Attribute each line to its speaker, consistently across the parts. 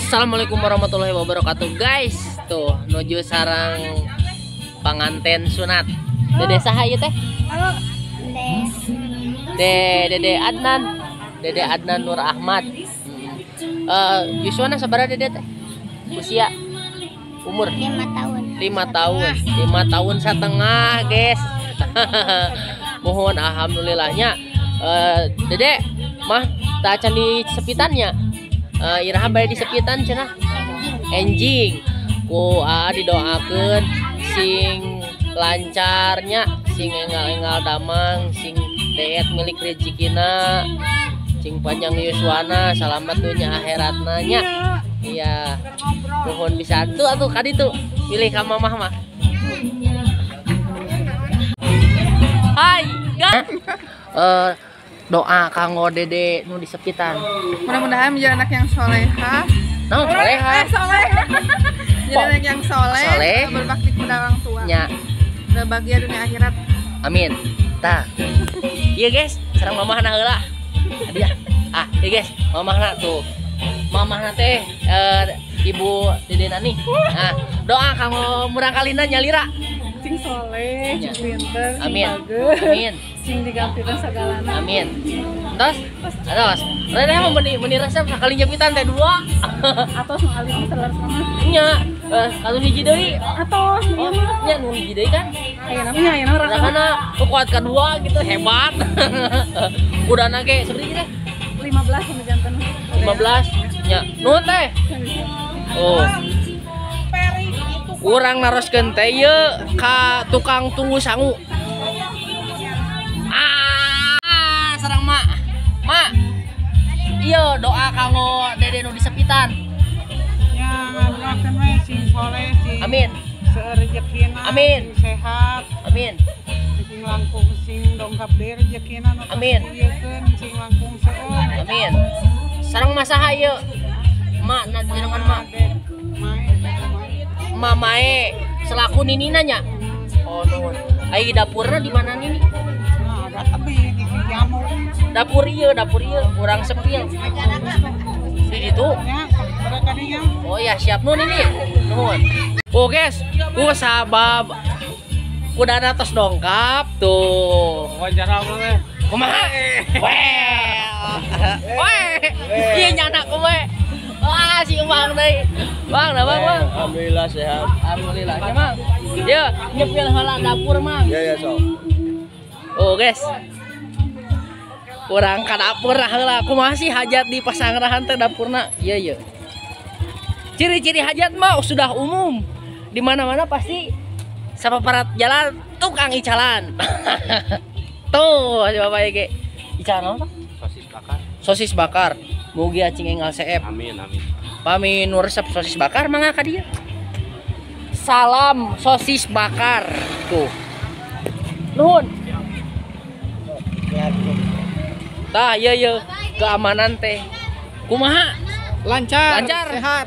Speaker 1: Assalamualaikum warahmatullahi wabarakatuh, guys. Tuh nuju sareng panganten sunat. Dede saha ieu teh?
Speaker 2: Halo.
Speaker 1: Dede Adnan. Dede Adnan Nur Ahmad. Yuswana sabaraha dede teh? Usia umur
Speaker 2: 5 tahun.
Speaker 1: 5 tahun. 5 tahun setengah, guys. Mohon alhamdulillahnya. Dede mah tak acan di sepitannya. Iraha bade di sepitan cenah. Enjing. Ku aa didoakeun sing lancarnya, sing enggal-enggal damang, sing deet milik rezekina, sing panjang yuswana, salamat dunya akhiratna nya. Iya. Mohon bisa tuh atuh ka ditu pilih ka mamah mah. Hai, guys. Doa kanggo dede nu di sepitan.
Speaker 3: Mudah-mudahan menjadi anak yang soleha.
Speaker 1: Naon soleha?
Speaker 3: Soleh. Jadi anak yang soleh, berbakti kepada orang tua.
Speaker 1: Nya.
Speaker 3: Berbahagia dunia akhirat.
Speaker 1: Amin. Tah. Iya guys, sareng mamahna heula. Hadiah. Ah, iya guys, mamahna tuh. Mamahna teh Ibu Dede Nani. Nah, doa kanggo murangkalihna nyalira.
Speaker 3: Sing soleh, sing pinter, sing
Speaker 1: amin. Amin.
Speaker 3: Sing digampilkeun sagalana.
Speaker 1: Amin. Terus, terus. Rene mah meuni resep sakali nyepitan teh dua.
Speaker 3: Atos nu alit mah salah sama.
Speaker 1: Nya, kalau hiji deui.
Speaker 3: Atos nu ieu mah.
Speaker 1: Nya nu hiji deui kan.
Speaker 3: Ayeuna mah nya ayeuna
Speaker 1: rasana kuat kedua gitu hebat. Kudana ge seperti teh
Speaker 3: 15 sama janten.
Speaker 1: 15. Nya, nuhun teh. Oh. Urang naroskeun teh ieu ka tukang tunggu sangu. Ah, sareng mak. Mak. Ieu doa kanggo dede nu di sepitan.
Speaker 4: Ya, ngadoakeun we sing soleh, sing
Speaker 1: amin.
Speaker 4: Seueur rezekina,
Speaker 1: amin.
Speaker 4: Sing sehat.
Speaker 1: Amin.
Speaker 4: Sing langkung sing dongkap deui rezekina nu
Speaker 1: amin.
Speaker 4: Sing langkung seueur.
Speaker 1: Amin. Sareng masaha ieu? Mak, na jenengan mak. Mamae selaku ninina nya. Oh nuhun. Ai dapurna di mana nini?
Speaker 4: Nah, ada tebih di jamu.
Speaker 1: Dapur ieu urang sepil. Di ditu. Oh ya siap nuhun ini. Nuhun. Oh guys, ku sabab kudana tos dongkap tuh.
Speaker 5: Wawancara mah.
Speaker 1: Kumaha? Weh. Weh. Ieu nyana kumaha? Wah, si Bang deui. Bang, dah Bang, Bang.
Speaker 5: Alhamdulillah sehat.
Speaker 1: Alhamdulillah. Ya, Mang. Yo, nyepil heula dapur, Mang.
Speaker 5: Ya, ya, sok.
Speaker 1: Oh, guys. Kurang ka dapur lah heula. Kumaha sih hajat di pasangrahan teh dapurna? Iya, iya. Ciri-ciri hajat mah sudah umum. Di mana-mana pasti sapaparat jalan tukang icalan. Tuh, si Bapak iki. Icalan apa?
Speaker 5: Sosis bakar.
Speaker 1: Sosis bakar. Mugi acing enggal seep.
Speaker 5: Amin amin.
Speaker 1: Pami nu resep sosis bakar mangga ka dieu. Salam sosis bakar. Tuh. Nuhun. Tah ieu ieu keamanan teh. Kumaha?
Speaker 4: Lancar.
Speaker 1: Lancar.
Speaker 4: Sehat.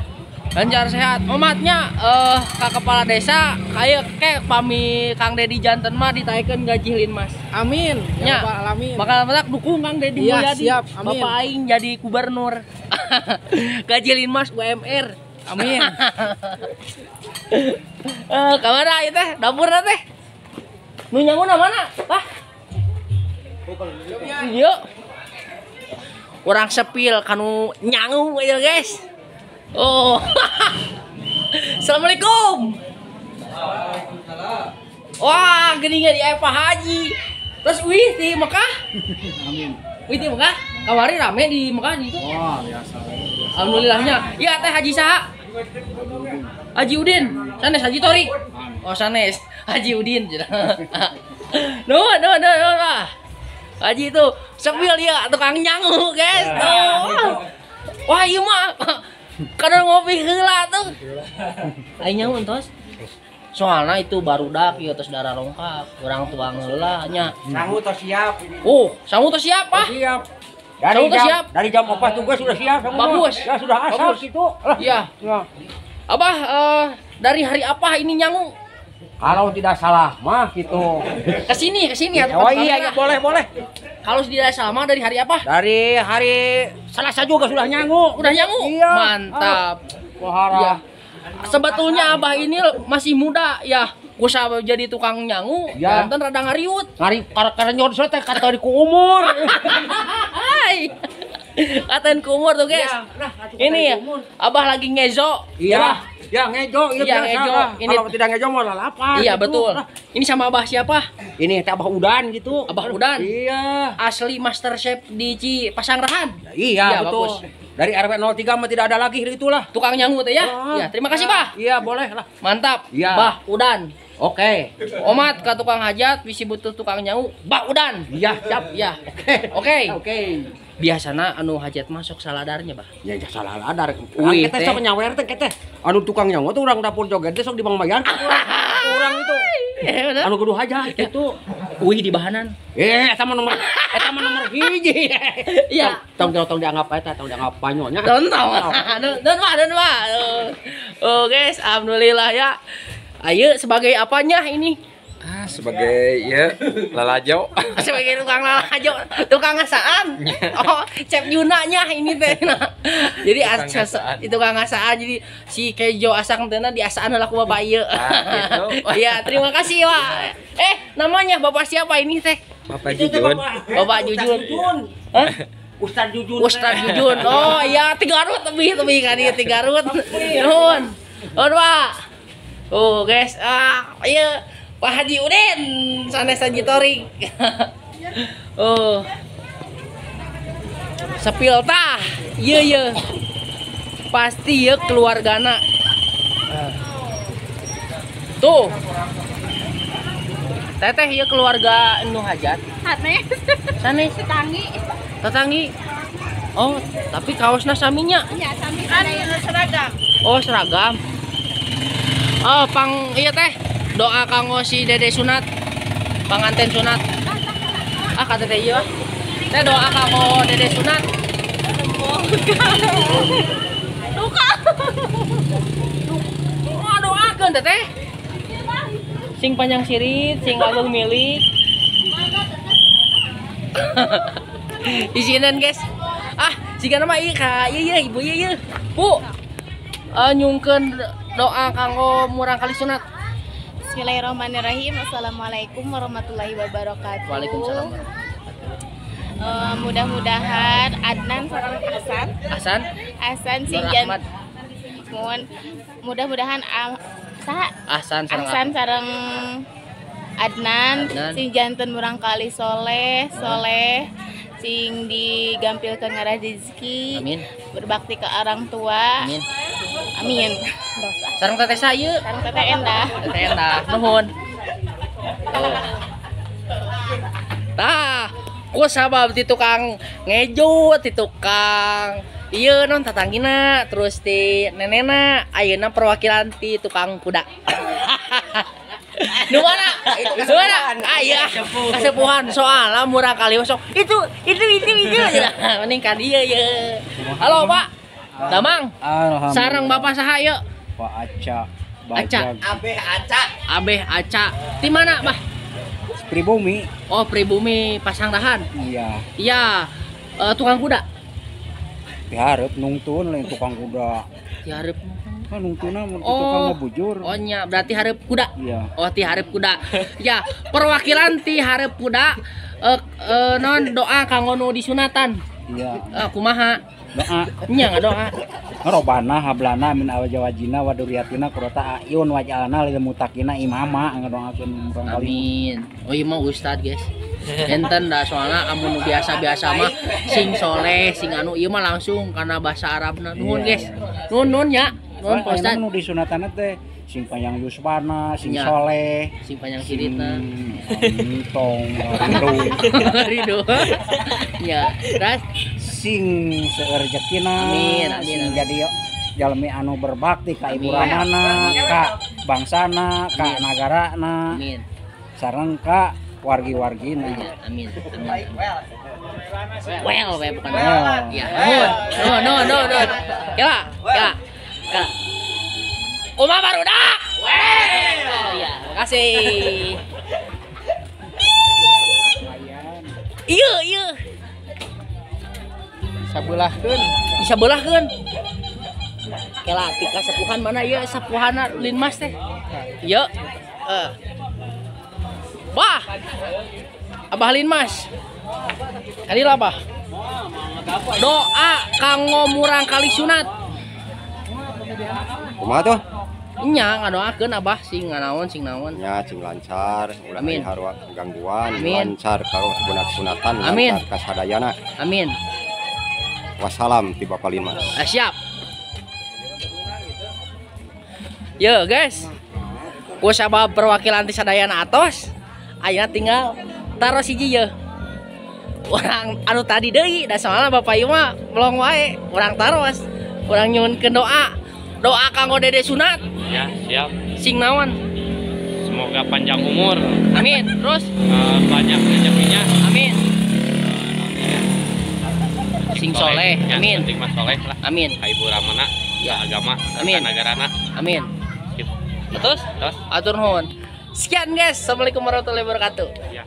Speaker 1: Lancar sehat. Omatnya ka kepala desa kaya ke pami Kang Dedi janten mah ditaekeun gaji Linmas.
Speaker 4: Amin.
Speaker 1: Ya,
Speaker 4: alamin.
Speaker 1: Maka matak dukung Kang Dedi
Speaker 4: ya,
Speaker 1: Mulyadi.
Speaker 4: Siap. Amin.
Speaker 1: Bapak aing jadi gubernur. Gaji Linmas UMR.
Speaker 4: Amin.
Speaker 1: Ka mana ieu teh? Dapurna teh. Nu nyanguna mana? Wah. Ieu. Urang sepil kanu nyangu ieu guys. Oh. Assalamualaikum.
Speaker 5: Waalaikumsalam.
Speaker 1: Wah, geuningan di Pak Haji. Terus wih di Mekah?
Speaker 5: Amin.
Speaker 1: Wih di Mekah? Kamari rame di Mekah gitu.
Speaker 5: Wah, biasa.
Speaker 1: Alhamdulillahnya. Ya teh Haji saha? Haji Udin. Sanes Haji Tori. Oh, sanes Haji Udin. Nuhun, nuhun, nuhun, nuhun. Haji itu sepil dia tukang nyangu, guys. Tuh. Wah, ieu mah kadang ngopi heula tuh. Aing nyangu entos. Soalna itu barudak ieu tos darah lengkap, urang tuang heula nya.
Speaker 5: Sangu tos siap.
Speaker 1: Oh, sangu tos siap, Pak.
Speaker 5: Siap. Dari
Speaker 1: sangu tos siap.
Speaker 5: Dari jam 4 juga sudah siap sangu.
Speaker 1: Bagus.
Speaker 5: Ya sudah asap gitu.
Speaker 1: Iya.
Speaker 5: Ya.
Speaker 1: Abah dari hari apa ini nyangu?
Speaker 5: Kalau tidak salah mah gitu.
Speaker 1: Kesini, kesini.
Speaker 5: Oh iya, ya, boleh, boleh.
Speaker 1: Kalau tidak sama dari hari apa?
Speaker 5: Dari hari Selasa juga sudah nyangu.
Speaker 1: Udah nyangu?
Speaker 5: Iya.
Speaker 1: Mantap.
Speaker 5: Wahara.
Speaker 1: Ya. Sebetulnya Abah ini masih muda ya. Kusa jadi tukang nyangu,
Speaker 5: ya.
Speaker 1: Jantan rada ngariut.
Speaker 5: Ngari karena nyodot teh kata di ku umur.
Speaker 1: Hai. Katain ku umur tuh, guys.
Speaker 5: Ya, nah,
Speaker 1: ini ya, Abah lagi ngezo.
Speaker 5: Iya. Ya ngejo, iya biasa.
Speaker 1: Ngejo. Ini
Speaker 5: kalau tidak ngejo mau lalapan.
Speaker 1: Iya,
Speaker 5: gitu.
Speaker 1: Betul. Ini sama Abah siapa?
Speaker 5: Ini teh Abah Udan gitu.
Speaker 1: Abah Udan.
Speaker 5: Iya.
Speaker 1: Asli master chef di Cipasangrahan.
Speaker 5: Iya,
Speaker 1: iya,
Speaker 5: betul.
Speaker 1: Bagus.
Speaker 5: Dari RW 03 mah tidak ada lagi itulah.
Speaker 1: Tukang nyangu teh ya. Iya, terima kasih, Bah.
Speaker 5: Iya, boleh lah.
Speaker 1: Mantap.
Speaker 5: Iya.
Speaker 1: Bah Udan.
Speaker 5: Oke.
Speaker 1: Omat ke tukang hajat bisi butuh tukang nyangu, Bah Udan.
Speaker 5: Iya, siap.
Speaker 1: Iya.
Speaker 5: Oke.
Speaker 1: Oke.
Speaker 5: Oke.
Speaker 1: Biasana anu hajat masuk saladarnya, Bah.
Speaker 5: Ya ya saladar.
Speaker 1: Wih,
Speaker 5: kita sok nyawer teh teh. Anu tukang nyangu tuh urang dapur joget teh sok di Bang Mayan. Urang itu. Anu kudu hajat gitu.
Speaker 1: Wih di bahanan.
Speaker 5: Eta mah nomor hiji.
Speaker 1: Iya.
Speaker 5: Tong tong dianggap eta, tong dianggap panyonya.
Speaker 1: Tong tong. Don Pak, don Pak. Oh, guys, alhamdulillah ya. Ayo sebagai apanya ini?
Speaker 2: Ah, sebagai ya lalajo.
Speaker 1: Sebagai tukang lalajo, tukang ngasaan. Oh, Cep Yunanya ini teh. Nah, jadi itu tukang ngasaan. Jadi si kejo asang teh diasaan lah ku bapak ieu.
Speaker 2: Ah, gitu.
Speaker 1: Iya, terima kasih, Pak. Namanya bapak siapa ini teh?
Speaker 2: Bapak Jujun.
Speaker 1: Bapak Jujun. Hah?
Speaker 5: Ustaz Jujun.
Speaker 1: Ustaz Jujun. Oh iya, Tigarut lebih kan ieu Tigarut. Nuhun. Nuhun, Pak. Oh, guys, iya Pak Haji Udin sanes Haji Torik. Oh. Sepil tah. Ieu ieu. Pasti ieu keluargana. Tuh. Teteh ieu keluarga nu hajat.
Speaker 3: Sanes.
Speaker 1: Sanes
Speaker 3: tetanggi.
Speaker 1: Tetanggi. Oh, tapi kaosna saminya.
Speaker 3: Iya, sami seragam.
Speaker 1: Oh, seragam. Oh, pang iya teh. Doa kanggo si Dede sunat. Panganten sunat. Ah, kata teh ieu. Teh doa kanggo Dede sunat.
Speaker 3: Duka.
Speaker 1: Oh, doakeun teh teh. Sing panjang sirit, sing agung milik. Isinan, guys. Ah, siga nama ieu ka ieu ieu ibu ieu ieu. Bu. Nyungkeun doa kanggo murang kali sunat.
Speaker 6: Bismillahirrahmanirrahim. Assalamualaikum warahmatullahi wabarakatuh.
Speaker 1: Waalaikumsalam.
Speaker 6: Mudah-mudahan Adnan sareng Hasan.
Speaker 1: Hasan?
Speaker 6: Hasan sing jan. Mohon mudah-mudahan saha?
Speaker 1: Hasan sareng
Speaker 6: Hasan sareng Adnan sing janten murang kali soleh, soleh sing digampilkeun ngarah rezeki.
Speaker 1: Amin.
Speaker 6: Berbakti ke orang tua.
Speaker 1: Amin.
Speaker 6: Amin.
Speaker 1: Sareng teteh saya.
Speaker 6: Sareng teteh Endah.
Speaker 1: Teteh Endah. Nuhun. Tah, ku sabab ti tukang ngejo, ti tukang ieu non tatanggina, terus ti nenena, ayeuna perwakilan ti tukang kuda. Nu mana? Nu mana? Ah iya, kasepuhan soalna murah kali sok. Itu. Mending ka dieu ye. Halo, Pak. Damang. Sareng Bapak saha ieu?
Speaker 5: Pak Aca.
Speaker 1: Aca.
Speaker 5: Abeh Aca.
Speaker 1: Abeh Aca. Di mana, Bah?
Speaker 5: Pribumi.
Speaker 1: Oh, pribumi Pasanggrahan.
Speaker 5: Iya.
Speaker 1: Iya. Tukang kuda.
Speaker 5: Dihareup nungtun lain tukang kuda.
Speaker 1: Dihareup
Speaker 5: nungtuna mun tukang ngebujur.
Speaker 1: Oh nya, berarti hareup kuda.
Speaker 5: Iya.
Speaker 1: Oh, ti hareup kuda. Ya, perwakilan ti hareup kuda non doa kanggo nu disunatan.
Speaker 5: Iya.
Speaker 1: Kumaha?
Speaker 5: Doa.
Speaker 1: Nya ngadoa.
Speaker 5: Robana hablana min awjawajina wa dzurriyyatina qurrata a'yun waj'alna lil muttaqina imama ngadoakeun urang kali.
Speaker 1: Amin. Oh ieu mah ustad, guys. Enten dah soalna amun nu biasa-biasa mah sing soleh, sing anu ieu mah langsung karena bahasa Arabna. Nuhun, guys. Nuhun nuhun nya. Nuhun Pak Ustad.
Speaker 5: Nu disunatan teh sing panjang yuswana, sing soleh,
Speaker 1: sing panjang siritna.
Speaker 5: Entong,
Speaker 1: ridho. Ya, terus
Speaker 5: sing seueur rezekina.
Speaker 1: Amin, amin.
Speaker 5: Sing jadi jalmi anu berbakti ka ibu ramana, ka bangsana, ka nagarana.
Speaker 1: Amin.
Speaker 5: Sareng ka wargi-wargina.
Speaker 1: Amin. Amin. Well, bukan. Ya. No, no, no, no. Kela, kela. Kela. Uma barudak. Well. Ya, makasih. Iya, iya.
Speaker 4: Disabelahkeun.
Speaker 1: Disabelahkeun. Kela tika sepuhan mana ieu sepuhana Linmas teh. Ieu. Bah. Abah Linmas. Kadilah Bah. Doa kanggo murang kali sunat.
Speaker 7: Kumaha tuh?
Speaker 1: Nya ngadoakeun Abah sing nganaon sing naon.
Speaker 7: Nya sing lancar, ulah
Speaker 1: Amin.
Speaker 7: aya gangguan,
Speaker 1: Amin.
Speaker 7: lancar ka sunat-sunatan,
Speaker 1: Amin.
Speaker 7: lancar ka sadayana.
Speaker 1: Amin.
Speaker 7: Wassalam ti Bapak Linmas.
Speaker 1: Ah, siap. Yo guys, ku sabab perwakilan ti sadayana atos, ayeuna tinggal taros hiji ye. Urang anu tadi deui, da soalna bapak ieu mah melong wae, urang taros, urang nyuhunkeun doa. Doa kanggo Dede sunat.
Speaker 8: Ya, siap.
Speaker 1: Sing naon?
Speaker 8: Semoga panjang umur.
Speaker 1: Amin. Terus
Speaker 8: banyak rezekinya.
Speaker 1: Amin. Sing soleh.
Speaker 8: Ya,
Speaker 1: Amin.
Speaker 8: penting mah soleh lah.
Speaker 1: Amin.
Speaker 8: Ka ibu ramana,
Speaker 1: Ya.
Speaker 8: agama,
Speaker 1: Amin.
Speaker 8: nagarana.
Speaker 1: Amin.
Speaker 8: Sip.
Speaker 1: Terus?
Speaker 8: Terus.
Speaker 1: Atur nuhun. Sekian guys. Assalamualaikum warahmatullahi wabarakatuh.
Speaker 8: Ya.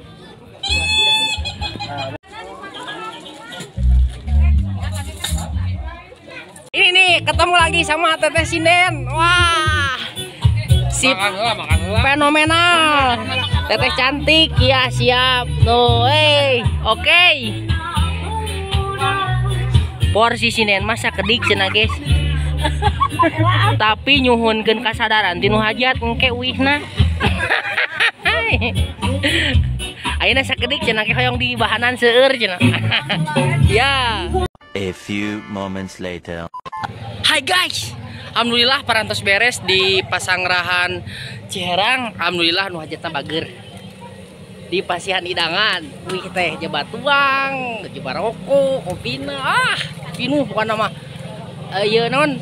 Speaker 1: Ini nih ketemu lagi sama Teteh Sinden. Wah. Si
Speaker 8: Makan heula.
Speaker 1: fenomenal. Teteh cantik ya, siap. Tuh, hey. Oke. Porsi sinden masa kedik cenah guys. Tapi nyuhunkeun kasadaran tinu hajat engke uihna. Ayeuna sakedik cenah ke hoyong di bahanan seueur cenah. Ya.
Speaker 9: A few moments later.
Speaker 1: Hai guys, alhamdulillah parantos beres di Pasangrahan Ciherang. Alhamdulillah nu hajatna bager. Di pasihan hidangan, wih teh jaba tuang, jaba rokok, kopina, ah, pinuh pokona mah. Ieu naon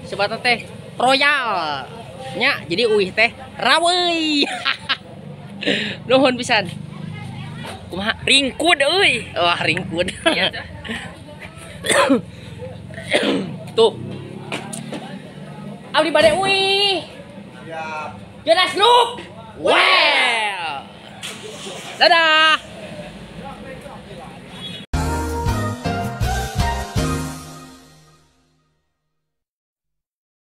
Speaker 1: sebatna teh royal. Nya, jadi uih teh raweuy. Nuhun pisan. Kumaha?
Speaker 4: Ringkud euy.
Speaker 1: Wah, ringkud. Tuh. Abdi bade uih. Jonas Lup. Well. Dadah.